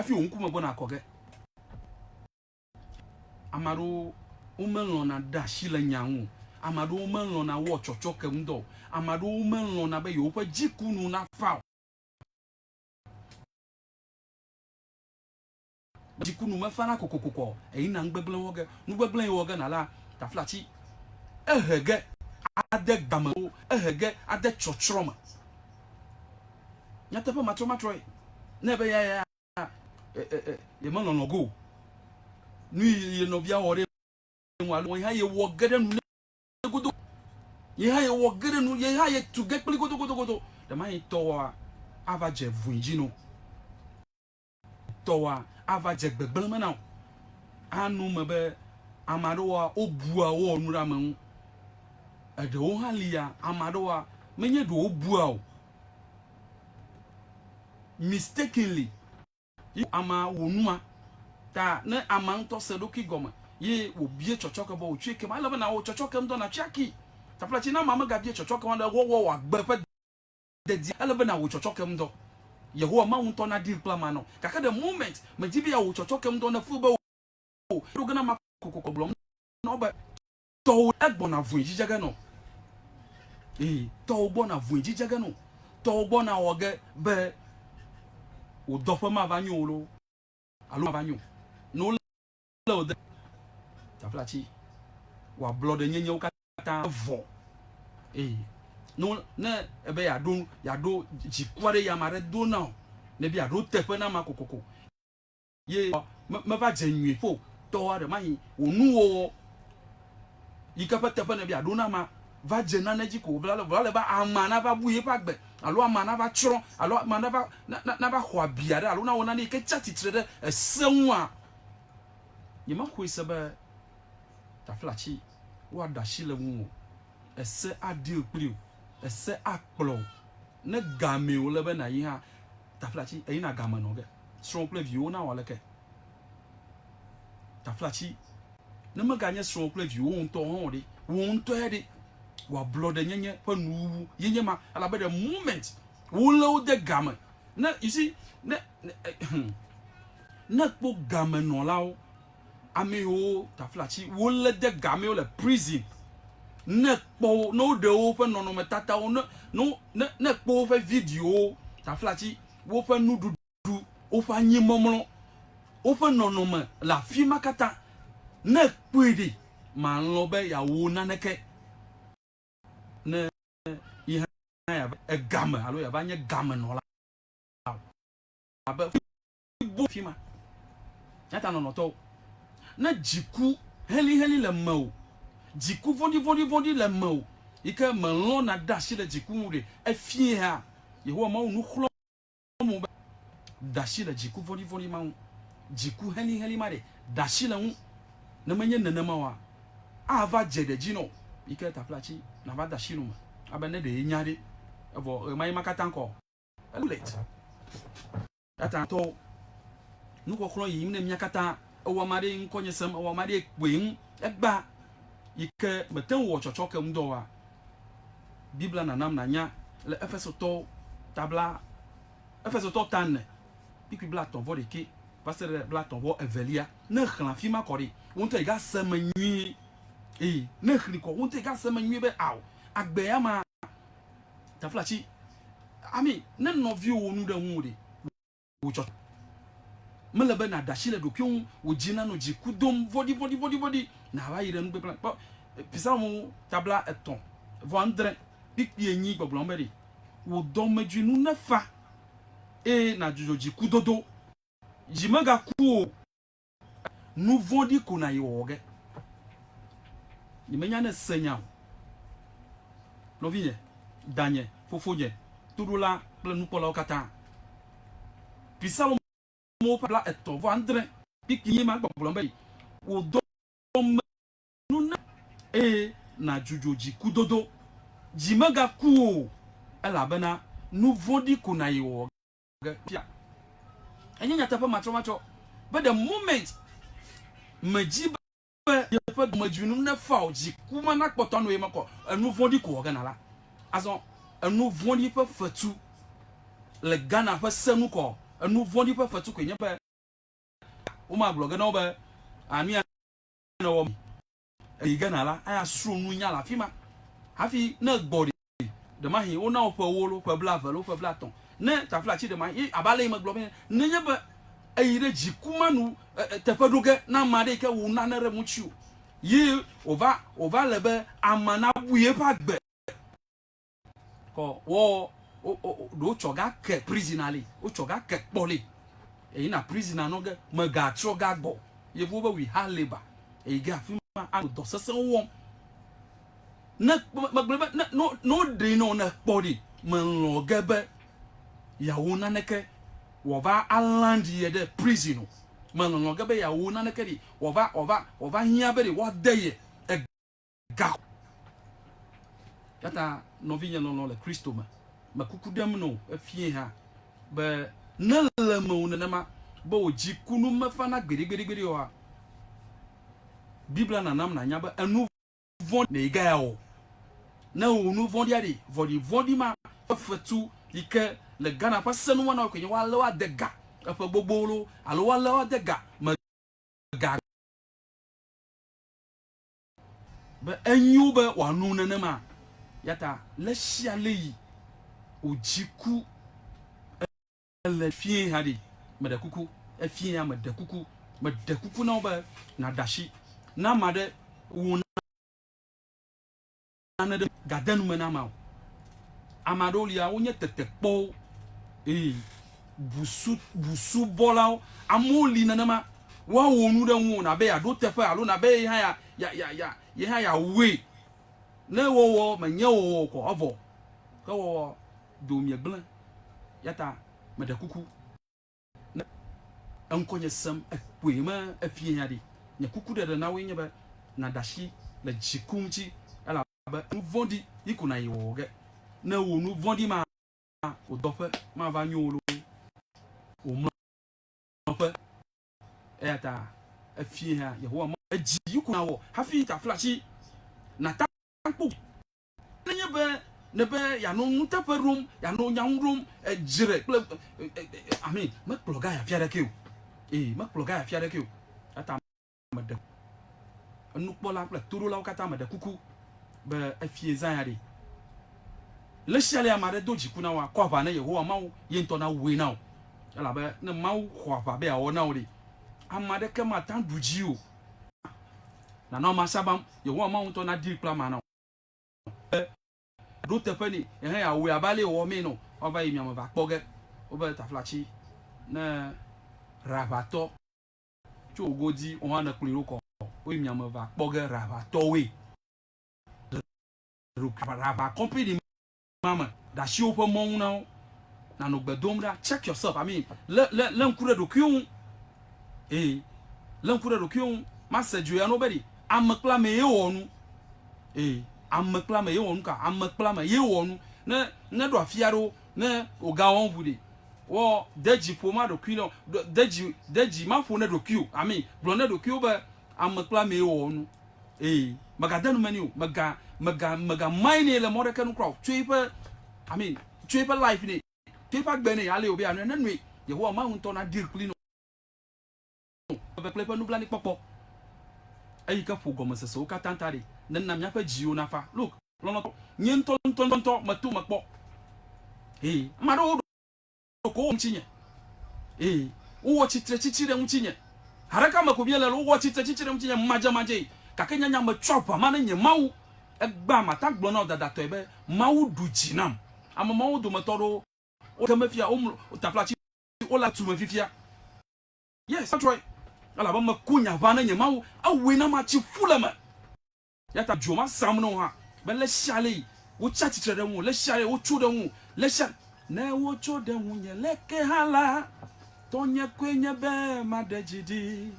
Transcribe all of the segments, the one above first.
Hafi wò ŋkume gbɔna akɔ ge. Ame aɖewo womelɔ̃na ɖe asi le nya ŋu o. Ame aɖewo melɔ̃na wɔ tsɔtsɔke ŋudɔ o. Ame aɖewo melɔ̃na be yewoƒe dziku nu nafa o. Dziku nu mefana kokokoko o. Eyina nugbegblẽ wɔ ge. Nugbegblẽ yi wɔ ge nàla, taflatsi ehe ge ade game o, ehe ge ade tsɔtsrɔ̃ me. Nyateƒe matrɔmatrɔe. Ne ebe ya ya yemelɔlɔ̃ ge o, nu yi ye nɔvia wɔ ɖe ŋu alo ye hã yewɔ ge ɖe nu nɛ godo, ye hã yewɔ ge ɖe nu, ye hã yetu ge kpli godogodogodo, ɖemahi tɔwòa ava dze vɔ̃e dzi no. Tɔwòa ava dze gbegblẽ me na wò. Anɔ eme be ame aɖewoa, wobua wowɔ nu ɖe ame ŋu. Eɖewo hã lia, ame aɖewoa, menye ɖe wobua o. Mistakenly ye amea wɔ nua. Ta ne amea ŋutɔ se eɖokui gɔme ye wòbie tsɔtsɔke be wòtsɔe kem, ele be nàwɔ tsɔtsɔke ŋutɔ nàtsɔe akee. Taflatse ne amea megabie tsɔtsɔke o, ele wɔwɔ wò agbe ƒe dedie. Ele be nàwɔ tsɔtsɔke ŋudɔ. Yehowa Mawu ŋutɔ nadeal kple amea na wò. Gake the moment mèdi be yeawɔ tsɔtsɔke ŋudɔ ne feel be wò ɖo ge na amea kokoko gblɔm na wò be tɔwò egbɔna vɔ̃e dzi dze ge nɔ. Ee, tɔwò gbɔna vɔ̃e dzi dze ge nɔ. Tɔwò gbɔna wɔ ge be wò dɔƒe mava nyo o loo alo mava nyo o. Ne wolé wò de taflatsi, wò ablɔɖenyenyewo katã vɔ. Ee, ne ne ebe yeaɖo yeaɖo dziku aɖe yi ame aɖe do na wò, ne be yeaɖo teƒe na amea kokoko ye meva dze nyuie ƒo tɔ aɖe mahi wò nuwɔwɔ yi ke ƒe teƒe nèbe yeaɖo na amea va dze nane dzi ko vɔ ale be amea nava bu yeƒe agbe alo amea nava tsrɔ̃ alo amea nava nava xɔ abi aɖe alo nawɔ nane yi ke tsi atsitre ɖe ese ŋua, nyemexɔe se be taflatsi woaɖe asi le ŋuwò o. Ese adeal kpli wò, ese akplɔ wò. Ne gamee wòle be nàyi hã, taflatsi eyina game nɔ ge. Srɔ̃wò kple viwòwo nawɔ aleke? Taflatsi, ne meganye srɔ̃wò kple viwòwo ŋutɔ hã o ɖe, wò ŋutɔ ya ɖe, wò ablɔɖenyenye ƒe nuwuwu ye nye ma. Elabe the moment wolé wo de game, ne, you see, ne, ne, ne èkpɔ gamenɔlawo, ame yiwo taflatsi wolé de game wole prison, ne èkpɔ wo, ne woɖe woƒe nɔnɔmetatawo, ne, ne, ne, ne èkpɔ woƒe videowo, taflatsi woƒe nuɖuɖu, woƒe anyimɔmlɔ, woƒe nɔnɔme le afi ma katã. Ne èkpɔe ɖe, màlɔ̃ be yeawɔ naneke ne ye hã yeava egame alo yeava nye gamenɔla o. Abe bo afi ma. Eya ta lɔlɔ̃tɔwo, ne dziku helĩhelĩ le mewò, dziku vɔ̃ɖivɔ̃ɖivɔ̃ɖi le mewò yi ke mèlɔ̃ nàɖe asi le dziku ŋu ɖe, efiẽ hã, Yehowa Mawu nu xlɔ̃m wò be, Ɖe asi le dziku vɔ̃ɖivɔ̃ɖi ma ŋu, dziku helĩhelĩ ma ɖe, ɖe asi le eŋu. Ne menye nenema oa, ava dze ɖe dzi na wò yi ke taflatsi nàva de asi nu me abe ne ɖe yenya ɖe evɔ ɣemaɣi ma katã kɔ. Too late. Eya ta tɔwo, nuxɔxlɔ̃ yiyim ne mía katã. Ewɔ ame aɖee ŋkɔnye sem, ewɔ ame aɖee kpɔe ŋu egbea yi ke mete ŋu wɔ tsɔtsɔke ŋudɔ oa? Biblia nanam nànya le Efesotɔwo ta bla, Efesotɔwo ta ene, kpukpui blaetɔ̃ vɔ ɖekɛ va se ɖe blaetɔ̃ vɔ evelia. Ne èxlẽ afi ma kɔ ɖi, wò ŋutɔ ègase eme nyuie. Ee, ne èxlẽe kɔ, wò ŋutɔ ègase eme nyuie be ao, agbe ya ma taflatsi. Ami, ne nɔviwò wɔ nu ɖe ŋuwò ɖe, wò tsɔ. Mele be nàɖe asi le ɖokuiwò ŋu wò dzi nanɔ dziku dom vɔ̃ɖivɔ̃ɖivɔ̃ɖivɔ̃ɖi nàva yi ɖe nu gbegblẽ. Kpɔ Psalmo ta 36 kpukpui enyi gbɔgblɔm be ɖe, Wò dɔmedzoe nu nefa eye nàdzudzɔ dzikudodo. Dzi megaku wò o. Nu vɔ̃ɖi ko nàyi wɔwɔ ge. Nyemenya ne èse nya o. Nɔvinye, danye, fofonye, toɖola kple nukpɔlawo katã. Psalmo ƒe 36 kpukpui enyi ma gbɔgblɔm be, Wò dɔme nu ne eye nàdzudzɔ dzikudodo. Dzi megaku wò o, elabena nu vɔ̃ɖi ko nàyi wɔwɔ ge fia. Enye nyateƒe matrɔmatrɔ be the moment mèdi be yeƒe dɔmedzoe nu nefa o, dziku ma nakpɔtɔ anɔ ye me kɔ, enu vɔ̃ɖi ko wɔ ge nàla. Azɔ enu vɔ̃ɖi ƒe fetu le Ghana ƒe se nu kɔ, enu vɔ̃ɖi ƒe fetu koe nye be. Womagblɔ ge na wo be, a nu ya nèwɔ eyi Ghana la, aya srɔ̃ nunya le afi ma. Hafi ne egbɔ ɖi, ɖemahi wona wò ƒe ewo loo, ƒe blave loo, ƒe blatɔ̃. Ne taflatsi ɖemahi, ye abe ale yi megblɔ be nenye be eyi ɖe dziku ma nu teƒe ɖo ge na ame aɖe yi ke wò nane ɖe ŋutiwò ye wòva wòva le be amea nabui eƒe agbe Kɔ wɔ ɖe wotsɔ ga ke prisoner li, wotsɔ ga ke kpɔ li. Eyina prisoner nɔ ge megatrɔ ga gbɔ. Yevuwo be we hard labor. Eyi ge afi ma anɔ dɔ sesẽwo wɔm. Ne megblɔ be ne ne ne woɖee nɔ ne kpɔ ɖi melɔ̃ ge be yeawo naneke wòava aland ye ɖe prison o. Melɔ̃ ge be yeawo naneke ɖi wòava wòava wòava hiã be ɖe woade ye Ga. Yata nɔvinye lɔlɔ̃ le Kristo me, me kuku ɖem nɔ efie hã be ne le mewò nenema be wò dziku nu mefana gbeɖegbeɖegbeɖe oa, Biblia nanam nànya be enu vɔ̃ nèyi ga ya wɔ. Ne wò nu vɔ̃ɖia ɖe, vɔ̃ɖivɔ̃ɖi ma ƒe fetu yi ke le Ghana ƒe senuwɔnawo koe nye woalé wo ade ga eƒe gbogbo loo alo woalé wo ade ga me ga. Be enyo be wòano nenema. Ya ta le sia le yi wòdzi ku ele fiẽ hã ɖi. Meɖe kuku, efiẽ ya meɖe kuku, meɖe kuku na wò be nàɖe asi na ame aɖe wò nane ɖe gade nu me na amea o. Ame aɖewo lia wonye tetekpɔwo eye busu busubɔlawo. Amewo li nenema woawɔ nu ɖe ŋuwò nabe yeaɖo teƒe alo nabe ye hã ya ya ya ya ye hã yeawɔe. Ne wɔwɔ menye wɔwɔ o kɔ evɔ ke wɔwɔ domie gblẽ. Ya ta meɖe kuku. Ne eŋkɔnye sem ekpɔe me efie hã ɖi. Nye kukuɖeɖe na woe nye be nàɖe asi le dziku ŋuti elabe nu vɔ̃ɖi yi ko nàyi wɔwɔ ge. Ne èwɔ nu vɔ̃ɖi ma, wò dɔƒe mava nyo o loo, wò mlɔƒe. Eya ta efie hã Yehowa mɔ edzi yi ko nàwɔ hafi taflatsi nàta kpo. Nenye be nèbe yeanɔ nuteƒe ɖom, yeanɔ nya ŋu ɖom, edzre kple ami, mekplɔ ga yi afi aɖeke o. Ee, mekplɔ ga yi afi aɖeke o. Eya meɖe enukpɔla kple toɖolawo katã meɖe kuku be efie zã ya ɖe. Le sia le ame aɖe do dziku na wòa, kɔ aʋa ne Yehowa Mawu ye ŋutɔ nawɔe na wò. Elabe ne Mawu xɔ aʋa be yeawɔ na wò ɖe, ame aɖeke mate ŋu aɖu dzi o. Nànɔ amea sabam, Yehowa Mawu ŋutɔ naɖii kple amea na wò. Be ɖo teƒe nɛ, ehe yeawɔe abe ale wòwɔ mee nɔ woava yi miame va kpɔ ge. Wobe taflatsi ne Raʋatɔ tso wò godi wò hã nèkplɔe ɖo kɔ. Woyi miame va kpɔ ge Raʋatɔwoe. Raʋa kɔmpani ma me ɖe asi woƒe mɔ ŋu na wo. Nànɔ gbe dom ɖa. Check yourself. I mean, lé, lé, lé ŋku ɖe ɖokuiwò ŋu. Ee, lé ŋku ɖe ɖokuiwò ŋu. Mase dzo ya na wo be ɖe ame kple ame ye wɔ nu. Ee, ame kple ame ye wɔ nu ka? Ame kple ame ye wɔ nu. Ne, ne ɖo afi aɖewo, ne wògawɔ ŋu ɖe, wɔ de dzi ƒo ma ɖokui nɔ, de dzi, de dzi ma ƒo ne ɖokuiwò. I mean, gblɔ ne ɖokuiwò be ame kple ame ye wɔ nu. Ee, mègade nu me nɛ o. Mèga, mèga, mègamae nɛ le mɔ ɖeke nu kura o. Tsɔe eƒe, I mean, tsɔe eƒe life nɛ, tsɔe eƒe agbe nɛ ale wòbe yeanɔe. Nenɔe, Yehowa Mawu ŋutɔ nadeal kpli nɔ eve kple eƒe nublanuikpɔkpɔ. Eyi ke ƒo gɔmesesewo katã ta ɖi, nena míaƒe dziwo nafa. Look, lɔlɔ̃tɔ, nye ŋutɔ ŋutɔŋutɔ meto me kpɔ. Ee, ame aɖewo ɖeko wowɔ ŋutinye. Ee, wowɔ tsitretsitsi ɖe ŋutinye. Haɖeka me ko míele la, wowɔ tsitretsitsi ɖe ŋutinye madzemadzee. Gake nye nya metsɔ aʋa ma ne nye Mawu. Egbea mate ŋu agblɔ na wò dadatɔe be, Mawu ɖu dzi nam. Ame mawo dometɔ aɖewo woke me fia, womlɔ taflatsi, wole tu me fifia. Yes, trɔe. Elabe meku nye aʋa ne nye Mawu. Ewɔe na matsi ƒu le eme. Eya ta dzo masam na wò hã be le sia le yi wotsi atsitre ɖe ŋuwò, le sia le wotso ɖe ŋuwò, le sia ne wotso ɖe ŋunye leke hã la, tɔnye koe nye be maɖe dzi ɖi.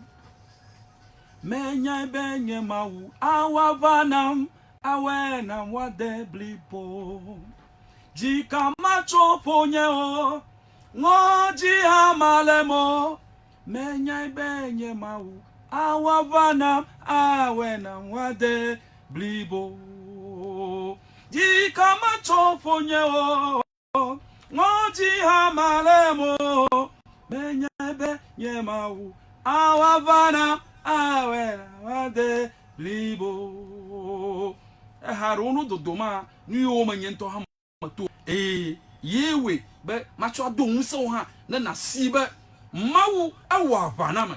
Menyae be nye Mawu awɔ aʋa nam, awɔe nam wòade blibo. Dzika matso ƒonye o, ŋɔdzi hã malém o. Menyae be nye Mawu awɔ aʋa nam, awɔe nam wòade blibo. Dzika matso ƒonye o, ŋɔdzi hã malém o. Menyae be nye Mawu Awɔ aʋa na awɛ wade blibo. Eha ɖewo no dodo ma nu yiwo me nye ŋutɔ hã meto. Eye ye wɔe be matsɔ ado ŋusẽ wò hã ne nàsee be Mawu ewɔ aʋa na ame.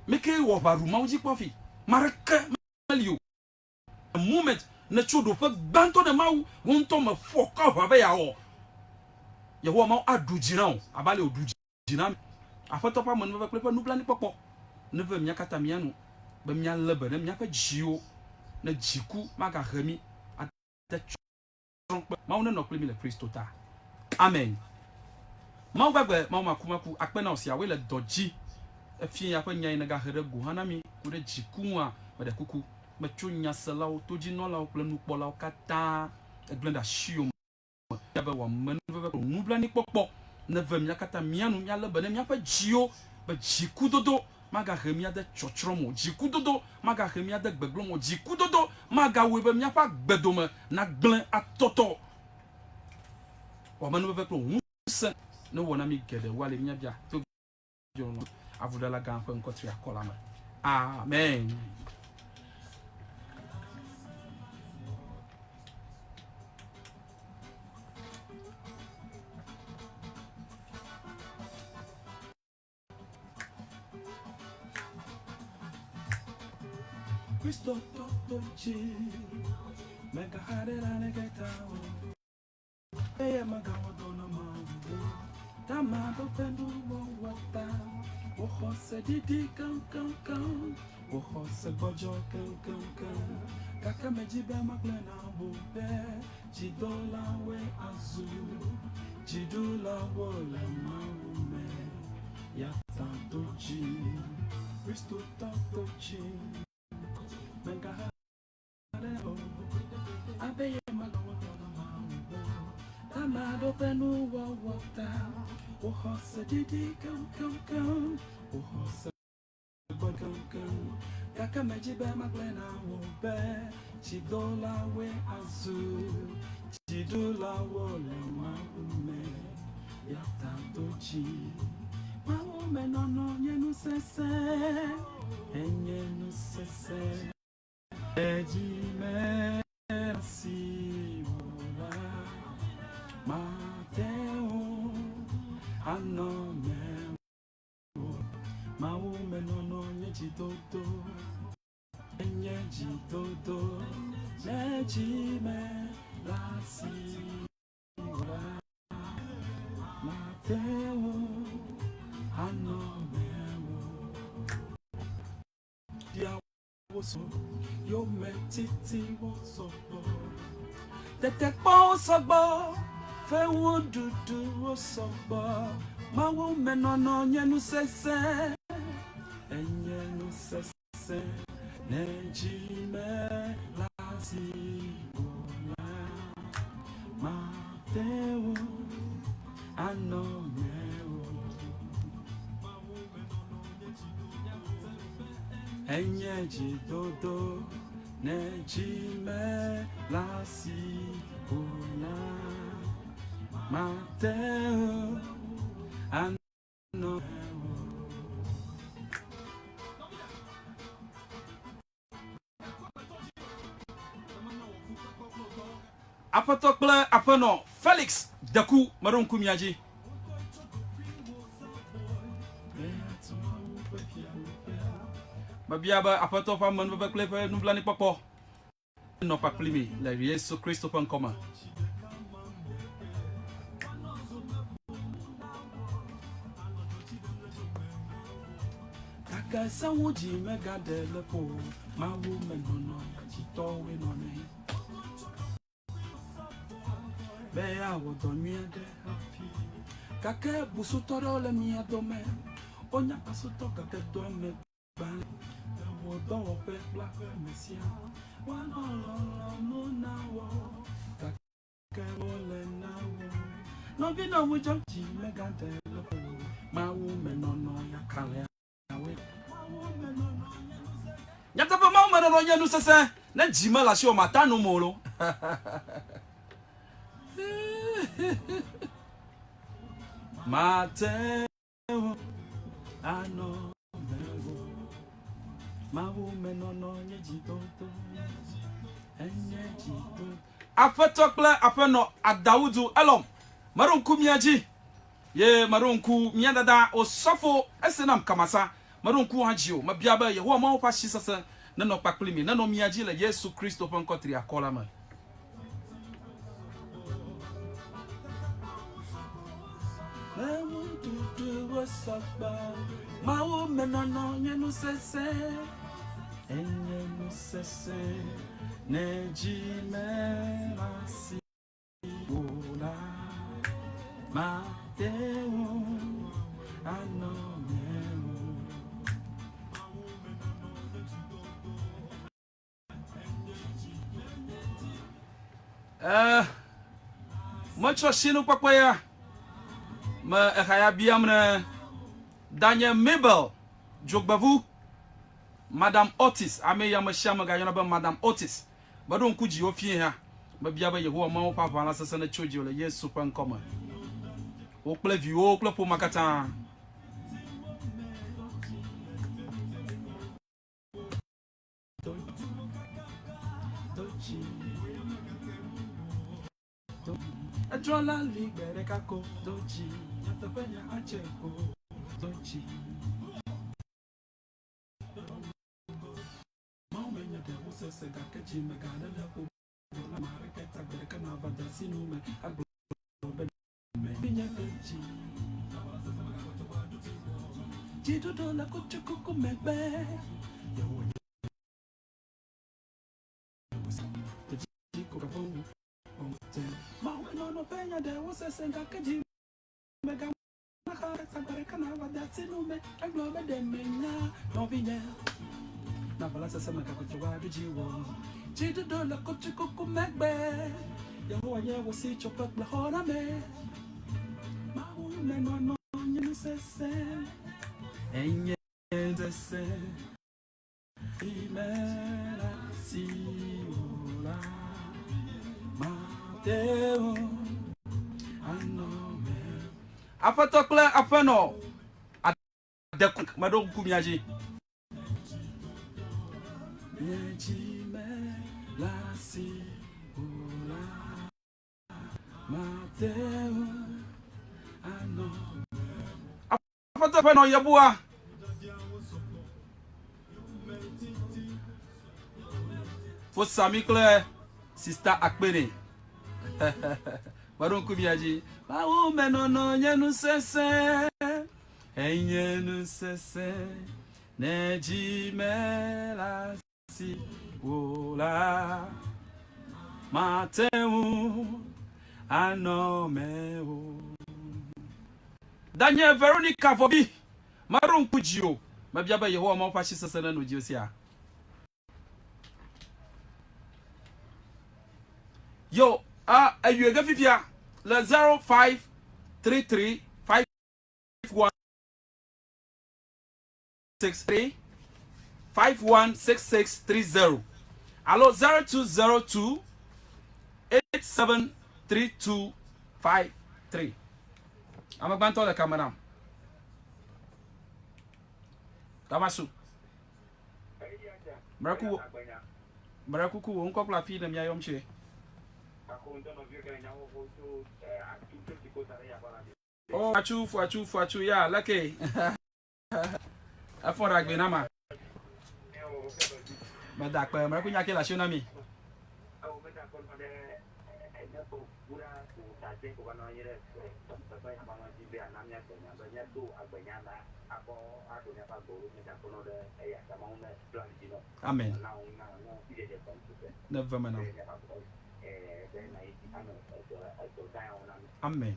Meke wɔ aʋa ɖu Mawu dzi kpɔ hafi. Ame aɖeke meli o. The moment nètso ɖoƒe gbãtɔ ɖe Mawu, wò ŋutɔ mèƒo akɔ aʋa be yeawɔ. Yehowa Mawu aɖu dzi na wò abe ale wòɖu dzi na Aƒetɔ ƒe amenuveve kple eƒe nublanuikpɔkpɔ neve mía katã mía nu be míalé be ɖe míaƒe dziwo ne dziku magahe mí ade tsɔtsrɔ̃ kpe. Mawu nenɔ kpli mí le Kristo ta. Amen. Mawu gbagbe, Mawu makumaku, akpe na wò sia woe le dɔ dzi. Efia ya ƒe nya yi nègahe ɖe go hã na mí ku ɖe dziku ŋua, meɖe kuku. Metso nyaselawo, todzinɔlawo kple nukpɔlawo katã egblẽ ɖe asiwò me. Bia be wò amenuveve kple wò nublanuikpɔkpɔ neve mía katã mía nu míalé be ne míaƒe dziwo be dzikudodo magahe mía de tsɔtsrɔ̃ me o, dzikudodo magahe mía de gbegblẽ me o, dzikudodo magawɔe be míaƒe agbe dome nagblẽ atɔtɔ o. Wò amenuveve kple wò ŋusẽ newɔ na mí geɖe wu ale míabia to Viwò lɔlɔ̃, avuɖela gã ƒe ŋkɔ triakɔ la me. Amen. Kristo tɔ to dzi, mègaxa ɖe naneke ta o. Eye megawɔ dɔ na Mawu o. Tameɖoƒe nuwɔwɔ ta. Wò xɔse ɖiɖi keŋkeŋkeŋ, wò xɔse gbɔdzɔ keŋkeŋkeŋ. Gake medzi be magblɔe na wò be dzidolawoe azu dziɖulawo le Mawu me. Ya ta do dzi, Kristotɔ do dzi. Megaxa Abe ye megawɔ dɔ na Mawu o. Ame aɖewo ƒe nuwɔwɔ ta wò xɔse ɖiɖi keŋkeŋkeŋ, wò xɔse gbɔ keŋkeŋ. Gake medzi be magblɔe na wò be tsidolawoe azu dziɖulawo le Mawu me. Ya ta do dzi. Mawu me nɔnɔ nye nu sesẽ, enye nu sesẽ. Edzi me si wò la, mate ŋu anɔ mewò. Mawu menɔnɔ nye dzidodo, enye dzidodo. Ne dzi me la si wò la, mate ŋu anɔ mewò. Wosɔ yometitiwo sɔgbɔ, tetekpɔwo sɔgbɔ, fewuɖuɖuwo sɔgbɔ. Mawu menɔnɔ nye nu sesẽ, enye nu sesẽ ne dzi mele asiwò la, mate ŋu anɔ mewò. Enye dzidodo ne dzi mele asiwò la, mate ŋu anɔ mewò. Aƒetɔ kple aƒenɔ Felix Deku meɖo ŋku mia dzi. Mebia be Aƒetɔ ƒe amenuveve kple eƒe nublanuikpɔkpɔ nenɔ kpakpli mi le Yesu Kristo ƒe ŋkɔ me. Gake sewo dzi megaɖe le ƒo o, Mawu menɔnɔ dzitɔwoe nɔnɛ. Be yeawɔ dɔ nyui aɖe hafi. Gake busutɔ ɖewo le mia dome, wonya asutɔ gake dɔa me gbã le wò dɔwɔƒe kple aƒeme siaa. Woanɔ lɔlɔ̃nu na wò gake. Ke wole na wo. Nɔvi nɔ ŋudzɔ dzi megaɖe le ƒo o. Mawu menɔnɔ ya kalẽawoe. Nyateƒe Mawu menɔnɔ nye nu sesẽ. Ne dzi mele asiwò mata nom o lo. Mate ŋu anɔ mewò. Mawu menɔnɔ nye dzidodo. Enye dzidodo. Aƒetɔ kple aƒenɔ Adawudu Elom, meɖo ŋku mia dzi. Ye meɖo ŋku mía dada Osɔfo Esenam Kamasa, meɖo ŋku hã dzi o. Mebia be Yehowa Mawu ƒe asi sesẽ nenɔ kpakpli mi, nenɔ mia dzi le Yesu Kristo ƒe ŋkɔ triakɔ la me. Mewuɖuɖuwo sɔgbɔ, Mawu menɔnɔ nye nu sesẽ, enye nu sesẽ ne dzi mela si o la, mate ŋu anɔ me o. Eh, metsɔ sinukpɔkpɔ ya me exa ya biam ne danye Mabel Dzogbevu, Madam Otis, ame ya ame sia ame gayɔna be Madam Otis. Meɖo ŋku dziwò fiẽ hã. Mebia be Yehowa Mawu ƒe aʋalã sesẽ netso dziwò le Yesu ƒe ŋkɔ me. Wò kple viwòwo kple ƒomea katã. Edrɔ̃ la li gbe ɖeka ko do dzi, nyateƒenya atse ko do dzi. Mawu menya ɖe wo sese gake dzi megaɖe ɖe ƒo la ame aɖeke ta gbe ɖeka nava de asi nu me agblɔ be me nye ƒe dzi. Dziɖuɖu le kutsukuku megbe. Yehowa nye dzi ko gaƒo Mawu menɔnɔ ƒe nya ɖe wo sese gake dzi megana xa ta gbe ɖeka nava de asi nu me agblɔ be ɖe menya nɔvinye. Navala sese me gakpɔtɔ va ɖu dzi wɔ. Dziɖuɖu le kutsukuku megbe. Yehowa nye wò sitsoƒe kple xɔname. Mawu menɔnɔ nye nu sesẽ. Enye sesẽ. Si mele asiwò la, mate ŋu anɔ me. Aƒetɔ kple aƒenɔ ade meɖo ŋku mia dzi. Nye dzi mele asiwò la, mate ŋu anɔ me. Aƒetɔ ƒe nɔ yebua. Fosami kple sista Akpene. Meɖo ŋku mia dzi. Mawu menɔnɔ nye nu sesẽ. Enye nu sesẽ. Ne dzi mele si wò la, mate ŋu anɔ mewò. Danye Veronica Vɔvi, meɖo ŋku dziwò. Mebia be Yehowa Mawu ƒe asi sesẽ nenɔ dziwò sia. Yo, a eyɔe ge fifia le 0533 51 63 516630 alo 0202 873253. Ame gbãtɔ le kame nam. Damasu. Mrekuku, mrekuku wò ŋkɔ kple afi ne miayɔm tsoe. Oh, achu, fuachu, fuachu, ya, leke. Efɔ ɖe agbe na ma. Meda akpe, mrekuku nya ke le asiwò na mi. Amen. Neve me nam. Amen.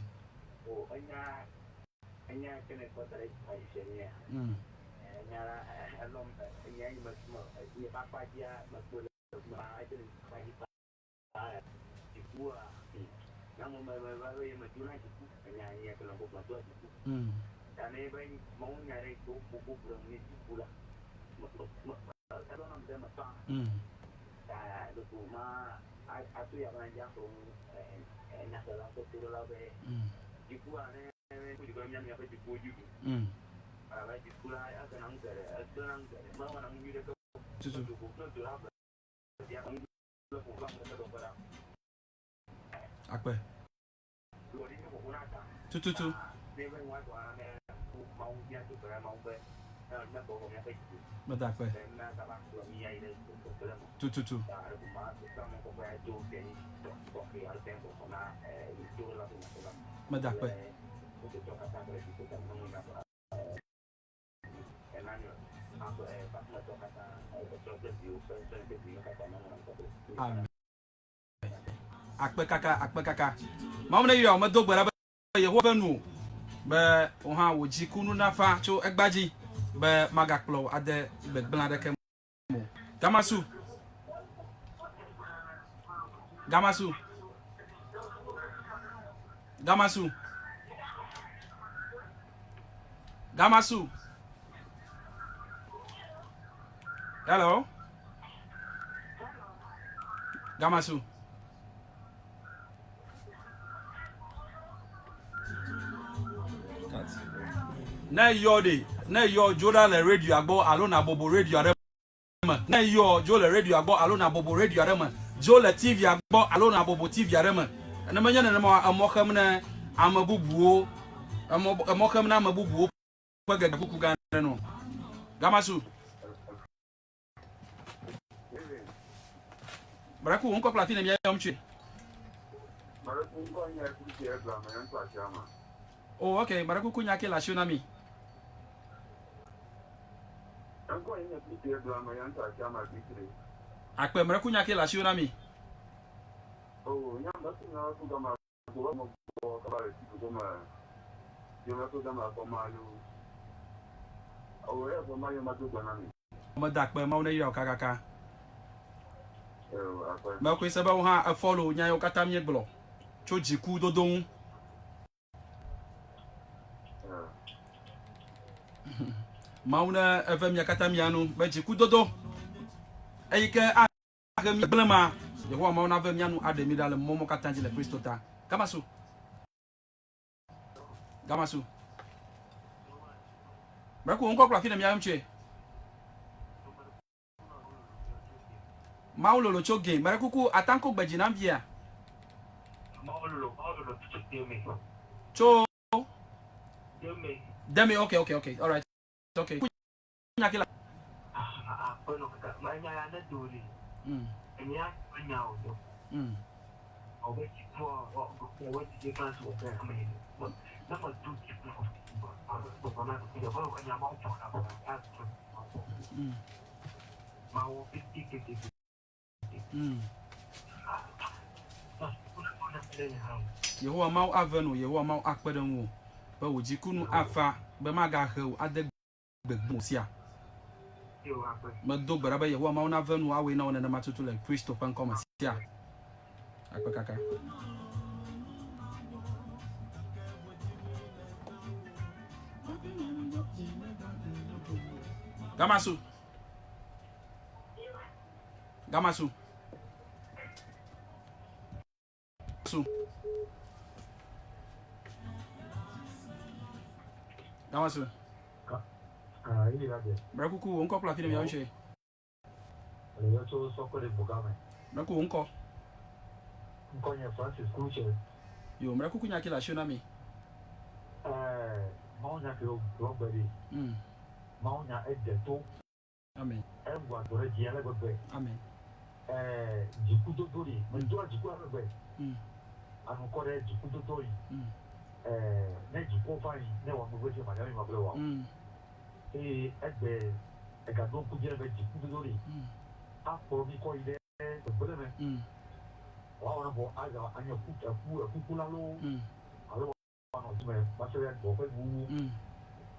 Tutu. Akpe. Tututu. Meda akpe. Tututu. Meda akpe. Amen. Akpe kaka, akpe kaka. Mawu ne yɔ, medo gbe ɖa be Yehowa ve nu be wò hã wò dzi ku nu nafa tso egba dzi be magakplɔ wò ade gbegblẽ aɖeke me o. Gamasu. Gamasu. Gamasu. Gamasu. Hello. Gamasu. Ne yɔ ɖe, ne yɔ dzo ɖa le radio gbɔ alo na bobo radio aɖe me. Ne yɔ dzo le radio gbɔ alo na bobo radio aɖe me. Dzo le TV gbɔ alo na bobo TV aɖe me. Ne menye nenema oa, emɔ xem ne ame bubuwo, emɔ, emɔ xem ne ame bubuwo ƒe gege kuku gã aɖe nɔ. Gamasu. Braku, ŋkɔ kple afi ne mía yɔm tsoe. Braku ŋkɔ nye Kusi Ebla, me yɔm tso Asiama. Oh, ok, Braku ku nya ke le asiwo na mi. Ŋkɔ nye Kusi Ebla, me yɔm tso Asiama Gbitri. Akpe, Braku nya ke le asiwo na mi. Oh, nya me ku nya ku gama ku me gbɔ kaba le ti gome. Yo me ku gama kɔ ma lu. Oh, e kɔ ma yo ma do gbɔ na mi. Meda akpe, Mawu neyra wò kakaka. Mexɔe se be wò hã èfollow nya yiwo katã míegblɔ tso dziku dodo ŋu. Mawu ne eve mia katã mia nu be dziku dodo eyi ke ahe mi gblẽ ma, Yehowa Mawu nave mia nu aɖe mi ɖa le mɔmɔ katã dzi le Kristo ta. Gamasu. Gamasu. Mɛku ŋkɔ kple afi ne mia yɔm tsoe. Mawu lolo tso gɛ. Mɛɖe kuku atanko gbe dzi nam via. Mawu lolo, Mawu lolo tso deme. Tso. Deme. Deme, okay, okay, okay. All right. Okay. Nya ke la. Ah, aƒenɔ kaka. Ma nya ya ne do li. Enya nya o do. Ɔbɛ dziku ɔ ɔbɛ dziku kan so ɔbɛ ame yi. Ne me do dziku gbɔgbɔ na gbɔgbɔ enya ma bɔ na bɔ na bɔ. Ma wɔ pete pete pete. Yehowa Mawu ave nu, Yehowa Mawu akpe ɖe ŋuwò be wò dziku nu afa, be magahe wò ade gbegblẽ sia. Medo gbe ɖa be Yehowa Mawu nave nu awɔe na wò nenema tutu le Kristo ƒe ŋkɔ me sia. Akpe kaka. Gamasu. Gamasu. Su. Dama su. Ah, ili la de. Mre kuku wo ŋkɔ kple afi ne miawo ŋtse. Le yɔ tso sɔkɔ ɖe boga me. Mre ku wo ŋkɔ. Ŋkɔ nye Francis Kluche. Yo, mre kuku nya ke le asio na mi. Eh, Mawu nya ke wo gbe ɖi. Mawu nya ede to. Amen. Ewa dɔ ɖe dzi ale gbegbe. Amen. Ɛɛ, dzikudodo li. Medoa dziku ale gbegbe. Anukɔ ɖe dzikudodo li. Ɛɛ, ne dzikuwo va yi, ne ewɔ nu vevi manya be magblɔe wa o. Eye egbe egaɖo ŋku dzi be dzikudodo li. Akplɔ mi kɔ yi ɖe gbegblẽ me. Woawɔ ne vɔ aza anye ku, eku, ekukula loo alo woanɔ du me va se ɖe gbɔ ƒe nuwuwu.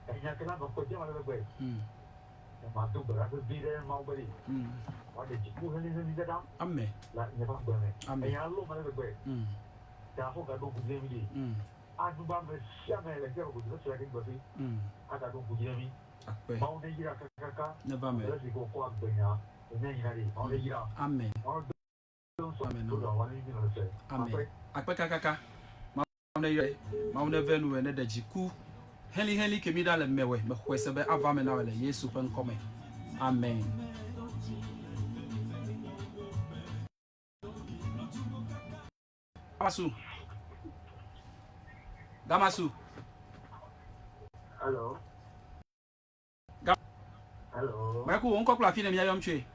Enya ke la nɔ kpe dem ale gbegbe. Mado gbe ɖa vevie ɖe Mawu be ɖe wòaɖe dziku helĩhelĩ ɖe ɖa le nye ƒe agbe me. Enya lɔm ale gbegbe. Ta afɔ gaɖo ŋku dzi na mí ɖe. Anu be ame sia ame le xexea me godoo nese gake ŋgbe ƒe agaɖo ŋku dzi na mí. Mawu neyra kakaka ale si ke wòkɔ agbenya wònye anyi na ɖe. Mawu neyra. Mawu nedo ŋusẽ Amen. Akpe kakaka. Mawu neyrae, Mawu neve nuwɔe, neɖe dziku helĩhelĩ ke mi ɖa le mewɔe. Mexɔe se be ava eme na wòe le Yesu ƒe ŋkɔ me. Amen. Gamasu. Gamasu. Hello. Ga Hello. Mɛku wo ŋkɔ kple afi ne mía yɔm tsoe.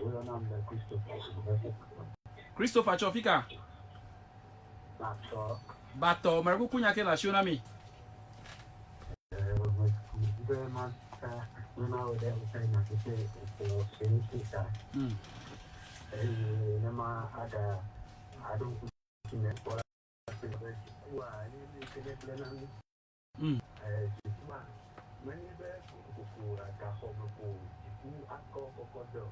Woyɔnam be Christopher. Christopher tso fika? Batɔ. Batɔ. Mɛku ku nya ke le asiwo na mi. Medi be mata ne mawɔ ɖe woƒe nyateƒe ƒo se ta. Eye ne ma aɖa aɖo ŋku dzi ne kpɔ la be dzikua ye nu yi ke ne gblẽ na mí. Dzikua menye be kokoko gaxɔ me ko dziku akɔ kɔkɔ de o.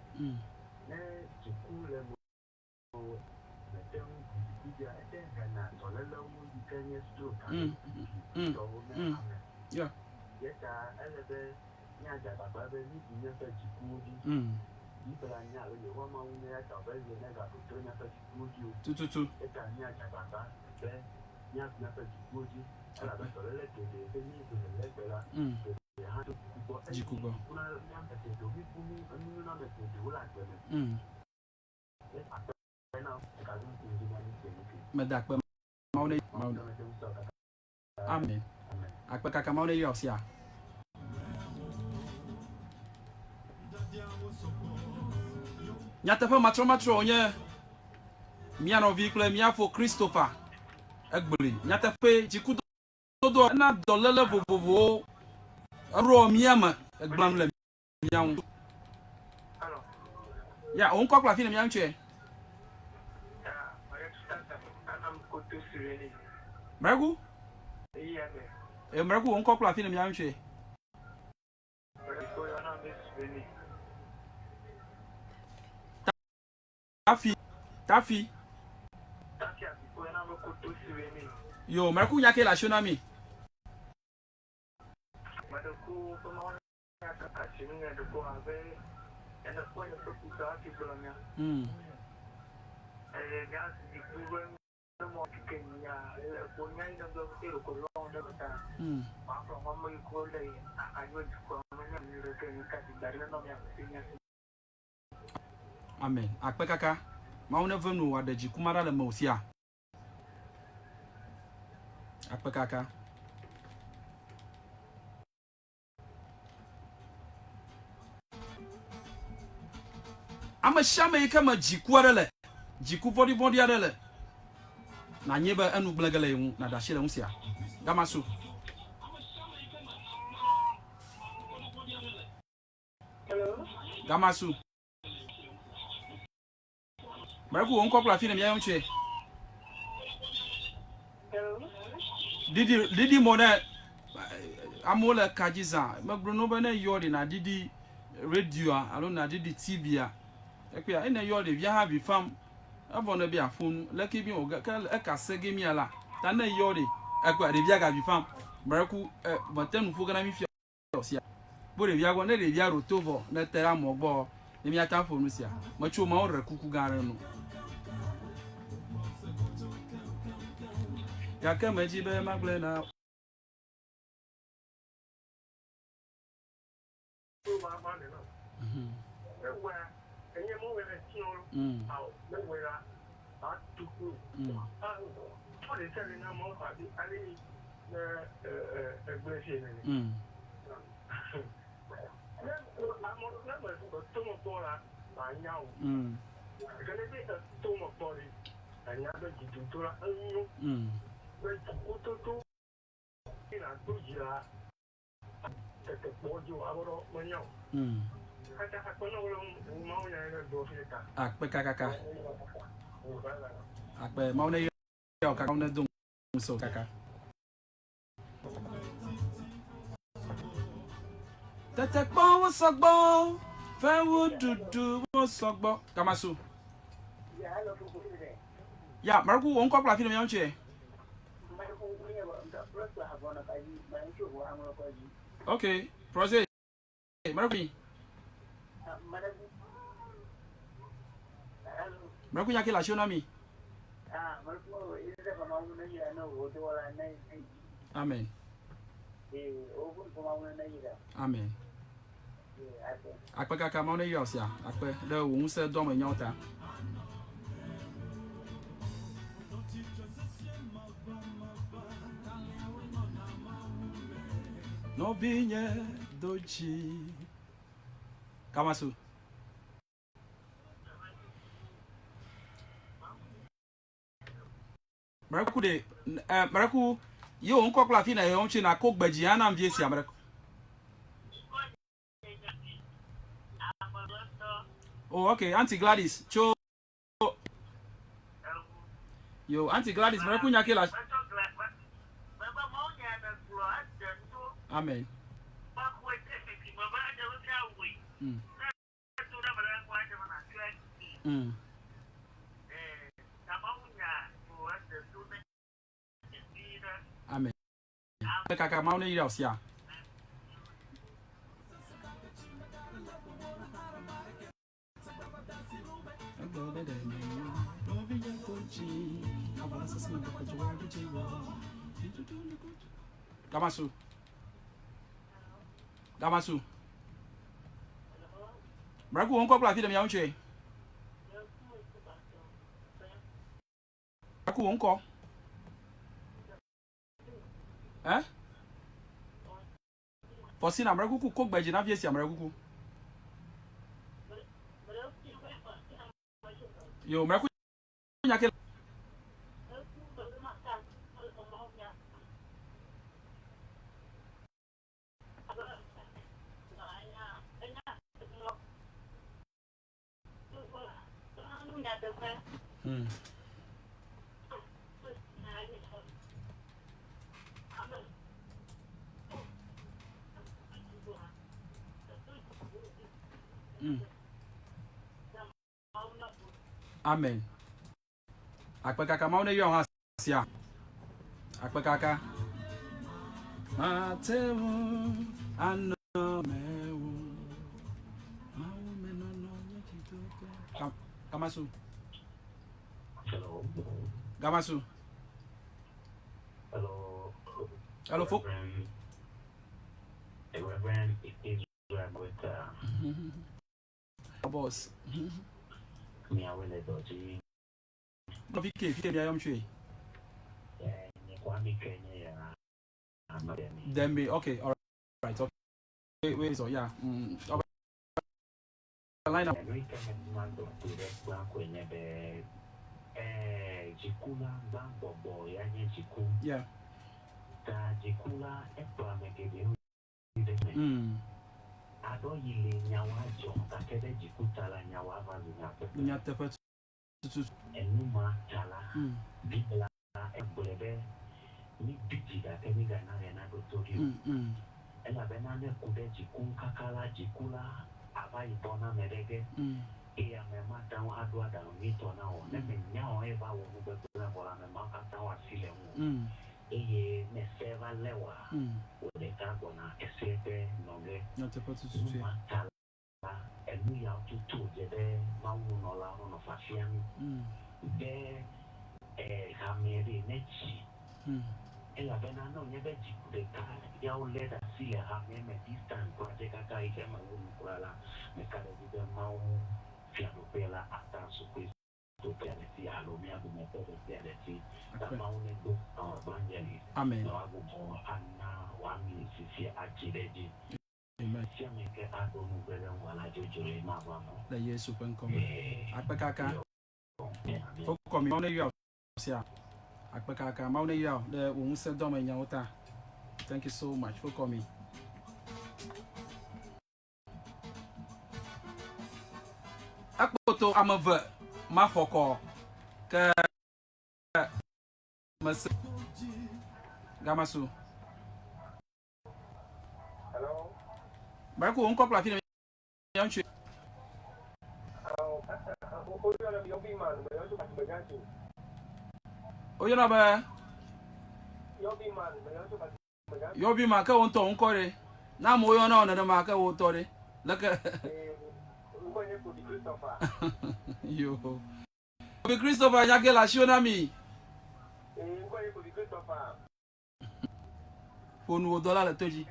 Ne dziku le mewò mète ŋu ɖu dziku dzia, ete hena dɔlélewo yi ke nye stroke alo BP tɔwo ne ame. Eya ta ele be míadze agbagba be míɖu míaƒe dzikuwo dzi. Biblia nya alo Yehowa Mawu nya eya ta wòbe ye negaɖo to míaƒe dzikuwo dzi o. Tututu. Eya ta míadze agbagba be míaɖu míaƒe dzikuwo dzi elabe dɔléle geɖe ke míeɖu le egbe la, geɖe hã tso dziku gbɔ. Eye Dziku gbɔ. dziku na mí ame geɖewo, míebu mí enunyoname geɖewo le agbe me. Ye akpe na wò gaɖo ŋku dzi na mí gbeɖeke. Meda akpe Mawu ne Mawu ne mete ŋu sɔ kaka. Amen. Amen. Akpe kaka Mawu ne yra wò sia. Nyateƒe matrɔmatrɔ wònye mía nɔvi kple mía fo Christopher egblɔe. Nyateƒe dzikudodo ena dɔléle vovovowo eɖoa mía me egblẽa nu le mía ŋu. Ya, wò ŋkɔ kple afi ne mía ŋutsue. Mrɛku? E mrɛku wò ŋkɔ kple afi ne mía ŋutsue. Tafi, tafi. Yo, mrɛku nya ke le asio na mi. Amen. Akpe kaka. Mawu neve nu wòaɖe dziku ma ɖa le mewò sia. Akpe kaka. Ame sia ame yi ke me dziku aɖe le, dziku vɔ̃ɖivɔ̃ɖi aɖe le, nànye be enu gblẽ ge le ye ŋu, nàɖe asi le ŋu sia. Gama su. Gama su. Mɛku wò ŋkɔ kple afi ne mía ŋutsue. Ɖiɖi ɖiɖi mo ne amewo le ka dzi zã. Megblɔ no be ne yɔ ɖi na ɖiɖi radioa alo na ɖiɖi TVa. Ekpea ene yɔ ɖevia hã vi fam. Evɔ ne be aƒo nu leke bi wò ke eka se ge mia la. Ta ne yɔ ɖi ekpea ɖevia ga vi fam. Mɛku e mete nu ƒo ge na mi fia. sia. Kpɔ ɖevia gbɔ, ne ɖevia ɖo to vɔ, ne te ɖe amewo gbɔ, ne míate ŋu aƒo nu sia. Metso Mawu ɖe kuku gã aɖe nu. Gake medzi be magblɔe na. Akpe kakaka. Akpe Mawu ne yɔ kaka Mawu ne do ŋusẽ wò kaka. Tetekpɔwo sɔgbɔ, fewuɖuɖuwo sɔgbɔ. Kamasu. Ya, Maruku, wò ŋkɔ kple afi ne mía ŋutsue. Ok, Proze, Maruku. Maruku nya ke le asiwò na mi. Amen. Amen. Akpe kaka Mawu ne yra wò sia. Akpe ɖe wò ŋusẽ dɔme nyawo ta. Nɔvinye do dzi. Kamasu. Mreku de eh, mreku ye wo ŋkɔ kple afi na yɔm tsi na ko gbe dzi hã nam vie sia mreku. Oh, okay, Auntie Gladys, tso Yo, Auntie Gladys, mreku nya ke la. Amen. Amen. Kaka mawu ne yra wò sia. Gamasu. Gamasu. Mraku wo ŋkɔ kple afi ɖe mia ŋutsu. Mraku wo ŋkɔ. Eh? Fɔsina mrekuku ko gbedzi na vie sia mrekuku. Yo mreku nya ke. Amen. Akpe kaka Mawu ne yɔ hã sia. Akpe kaka. Mate ŋu anɔ mewò. Mawu menɔnɔ nye dzidodo. Gamasu. Hello. Gamasu. Hello. Hello, fo. Reverend, Reverend Israel Gweta. Boss. Miawe le dɔ dzi. Nɔvi ke fi ke mia yɔm tsoe. Nye Kwame ke nye ya. Demi. Demi. Okay. All right. Okay. Wait, so yeah. Okay. Line up. Nu yi ke me ma gblɔ ku ɖe gbã koe nye be dziku la gbã gbɔgbɔ ya nye dziku. Yeah. Ta dziku la ekplɔ ame geɖewo yi ɖe me. Aɖɔ yi le nyawoa dzɔ gake ɖe dziku ta la nyawoa va zu nyateƒe. Nyateƒe tututu. Enu ma ta la, Biblia egblɔe be, Mibi dzi gake migana ɣe naɖo to ɖi o. Elabena ne ku ɖe dziku ŋu kaka la, dziku la ava yi bɔ na ame ɖe ge, eye ame mate ŋu aɖo aɖaŋu nyuitɔ na wò o. Ne mènya o eye va wɔ nu gbegblẽ vɔ la, ame mawo katã woasi le ŋuwò. Eye ne se va lé wòa, wò ɖeka gbɔna ese ƒe nɔ ge. Nyateƒe Nu tututue. ma ta la, enu yawo tutu wòdze be mawununɔlawo nɔ fiafia mí be hamea ɖe netsi. Elabena ne wònye be dziku ɖeka ya wolé ɖe asi le hamea me this time kura dze kaka xexea me wu nu kura la, meka ɖe edzi be Mawu Fiaɖuƒea la ata asu Kristo ƒe ɖe si alo mía dometɔ ɖe sia ɖe si. Ta Mawu nedo evangelist Amen. ne woagbugbɔ ana woami sisi atsi ɖe edzi. Amen. Sia ame ke aɖo nugbe ɖe ŋua la dzodzroe mava me o. Le Yesu ƒe ŋkɔ me. Akpe kaka. Yɔ. Wokɔ mi. Mawu neyra wò sia. Akpe kaka. Mawu neyra wò ɖe wò ŋusẽ dɔme nyawo ta. Thank you so much. Wokɔ mi. Ekpoto ame eve maxɔ kɔ ke mese gamasu. Hello. Mɛku wo ŋkɔ kple afi ne mía ŋutsu. Woyɔna be Yɔbi ma ke wo ŋutɔ ŋkɔ ɖe. Na amewo yɔna wò nenema ke wo ŋutɔ ɖe. Leke. Yo. Kobi Christopher nya ke le asiwò na mi. Ƒo nu wò dɔla le to dzi.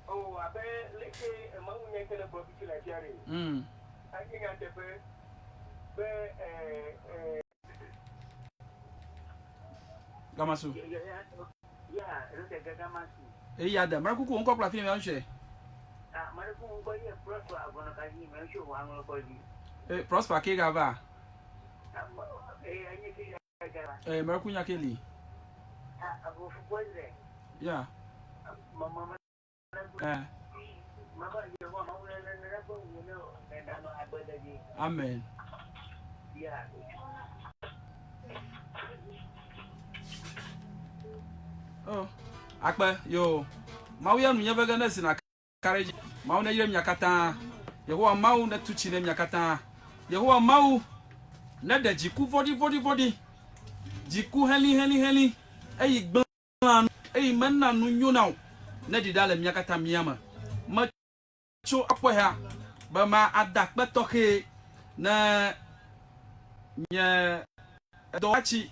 Oh, abe leke Mawu nya ke le gblɔ fifi le afia ɖe. Enye nyateƒe be Gamasu. Eya de mele kuku ŋkɔ kple afi mi ŋsɛ. Eh, Prosper ke gava. Eh, mele kuku nya ke li. Ya. Eh. Amen. Oh, akpe yo. Mawu ya nu nye vege ne si na ka ɖe edzi. Mawu neyre mia katã. Yehowa Mawu netu tsi ne mia katã. Yehowa Mawu neɖe dziku vɔ̃ɖivɔ̃ɖivɔ̃ɖi, dziku helĩhelĩhelĩ, eyi gblẽ. Lã nu, eye mena nu nyona o, neɖi ɖa le mía katã mía me. Metso akpɔe ha be ma ada akpe tɔxɛ ne nye dɔwɔatsi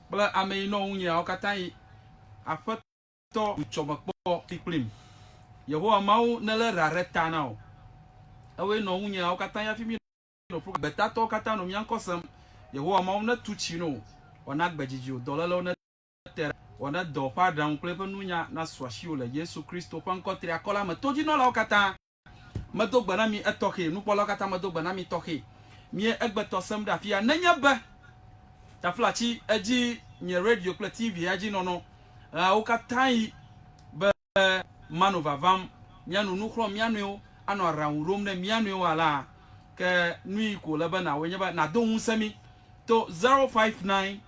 kple ame yi nɔ ŋunyeawo katã yi Aƒetɔ ŋutsɔme kpɔ kplikplim. Yehowa Mawu nelé ɖa ɖe ta na wò. Ewɔe nɔ ŋunyeawo katã yi hafi mí nɔ ƒu gbetatɔwo katã nɔ mía ŋkɔ sem. Yehowa Mawu netu tsi no, wòana gbedzidzi wò, dɔlélewo ne te ɖa, wɔ ne dɔ ƒe aɖaŋu kple eƒe nunya nasu asiwò le Yesu Kristo ƒe ŋkɔ triakɔ la me. Todzinɔlawo katã, medo gbe na mi etɔxɛ, nukpɔlawo katã, medo gbe na mi tɔxɛ. Mie egbe tɔ sem ɖe afia. Nenye be taflatsi edzi nye radio kple TV ya dzi nɔnɔ ɣeawo katã yi be mano vavam, míano nu xlɔ̃m mía nɔewo, anɔ aɖaŋu ɖom ne mía nɔewo alea, ke nui ko wòle be nàwɔe nye be nàdo ŋusẽ mí to 059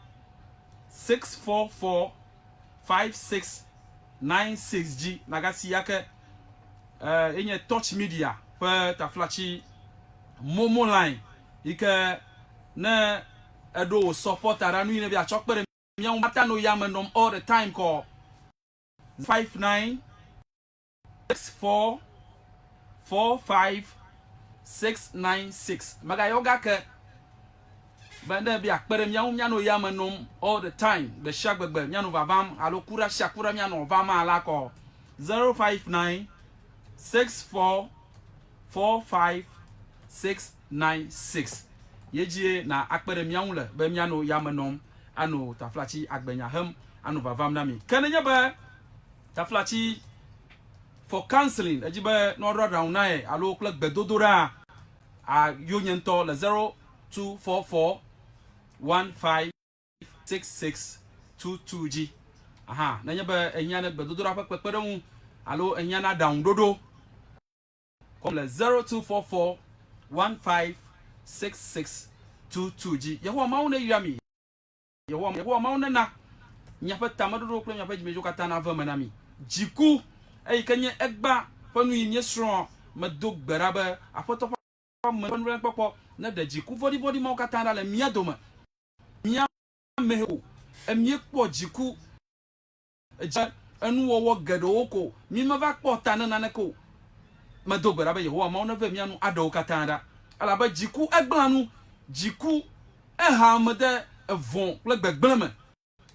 644 5696 dzi nagasi ya ke eh, enye Touch Media ƒe taflatsi Momo line yi ke ne eɖo wò sɔpɔta ɖa nu yi ne be atsɔ kpe ɖe mía ŋu ata no yame nɔm all the time kɔ 59 64 45 696 megayɔ gake be ne be akpe ɖe mía ŋu míanɔ yame nɔm all the time gbe sia gbegbe míanɔ vavam alo kuɖa sia kuɖa míanɔ vam ala kɔ 059 64 45 696 ye dzie na akpe ɖe mía ŋu le be míanɔ yame nɔm anɔ taflatsi agbenya hem anɔ vavam na mi ke nenye be Taflatsi for counseling edzi be ne woaɖo aɖaŋu na ye alo kple gbedodoɖa a yo nye ŋutɔ le 0244 156622 dzi. Aha, nenye be ehiã ne gbedodoɖa ƒe kpekpeɖeŋu alo ehiã na aɖaŋuɖoɖo kɔm le 0244 156622 dzi. Yehowa Mawu neyra mi. Yehowa, Yehowa Mawu nena miaƒe tameɖoɖowo kple miaƒe dzimedziwo katã nave eme na mi. Dziku, eyi ke nye egbea ƒe nu yi míesrɔ̃, medo gbe ɖa be Aƒetɔ ƒe ame ƒe nublanuikpɔkpɔ neɖe dziku vɔ̃ɖivɔ̃ɖi mawo katã ɖa le mía dome. Mía ame ko míekpɔ dziku. Edze enuwɔwɔ geɖewo ko mímeva kpɔ ta ne naneke o. Medo gbe ɖa be Yehowa Mawu neve mía nu aɖe wo katã ɖa. Elabe dziku egblẽa nu, dziku ehea ame de vɔ̃ kple gbegblẽ me.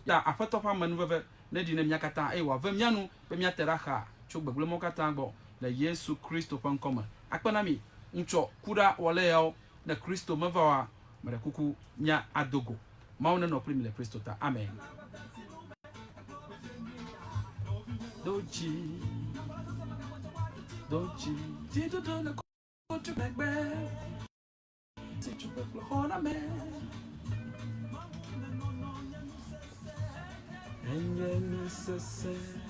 Ya Aƒetɔ ƒe amenuveve neɖi ne mía katã eye wòave mía nu be míate ɖa xaa tso gbegblẽmɔwo katã gbɔ le Yesu Kristo ƒe ŋkɔ me. Akpe na mi, ŋutsɔ kuɖa wɔleyawo, ne Kristo meva oa, meɖe kuku mía ado go. Mawu nenɔ kpli mi le Kristo ta. Amen. Do dzi, do dzi, dzidodo le kotu megbe, si tso kple xɔname. Enye nu sesẽ.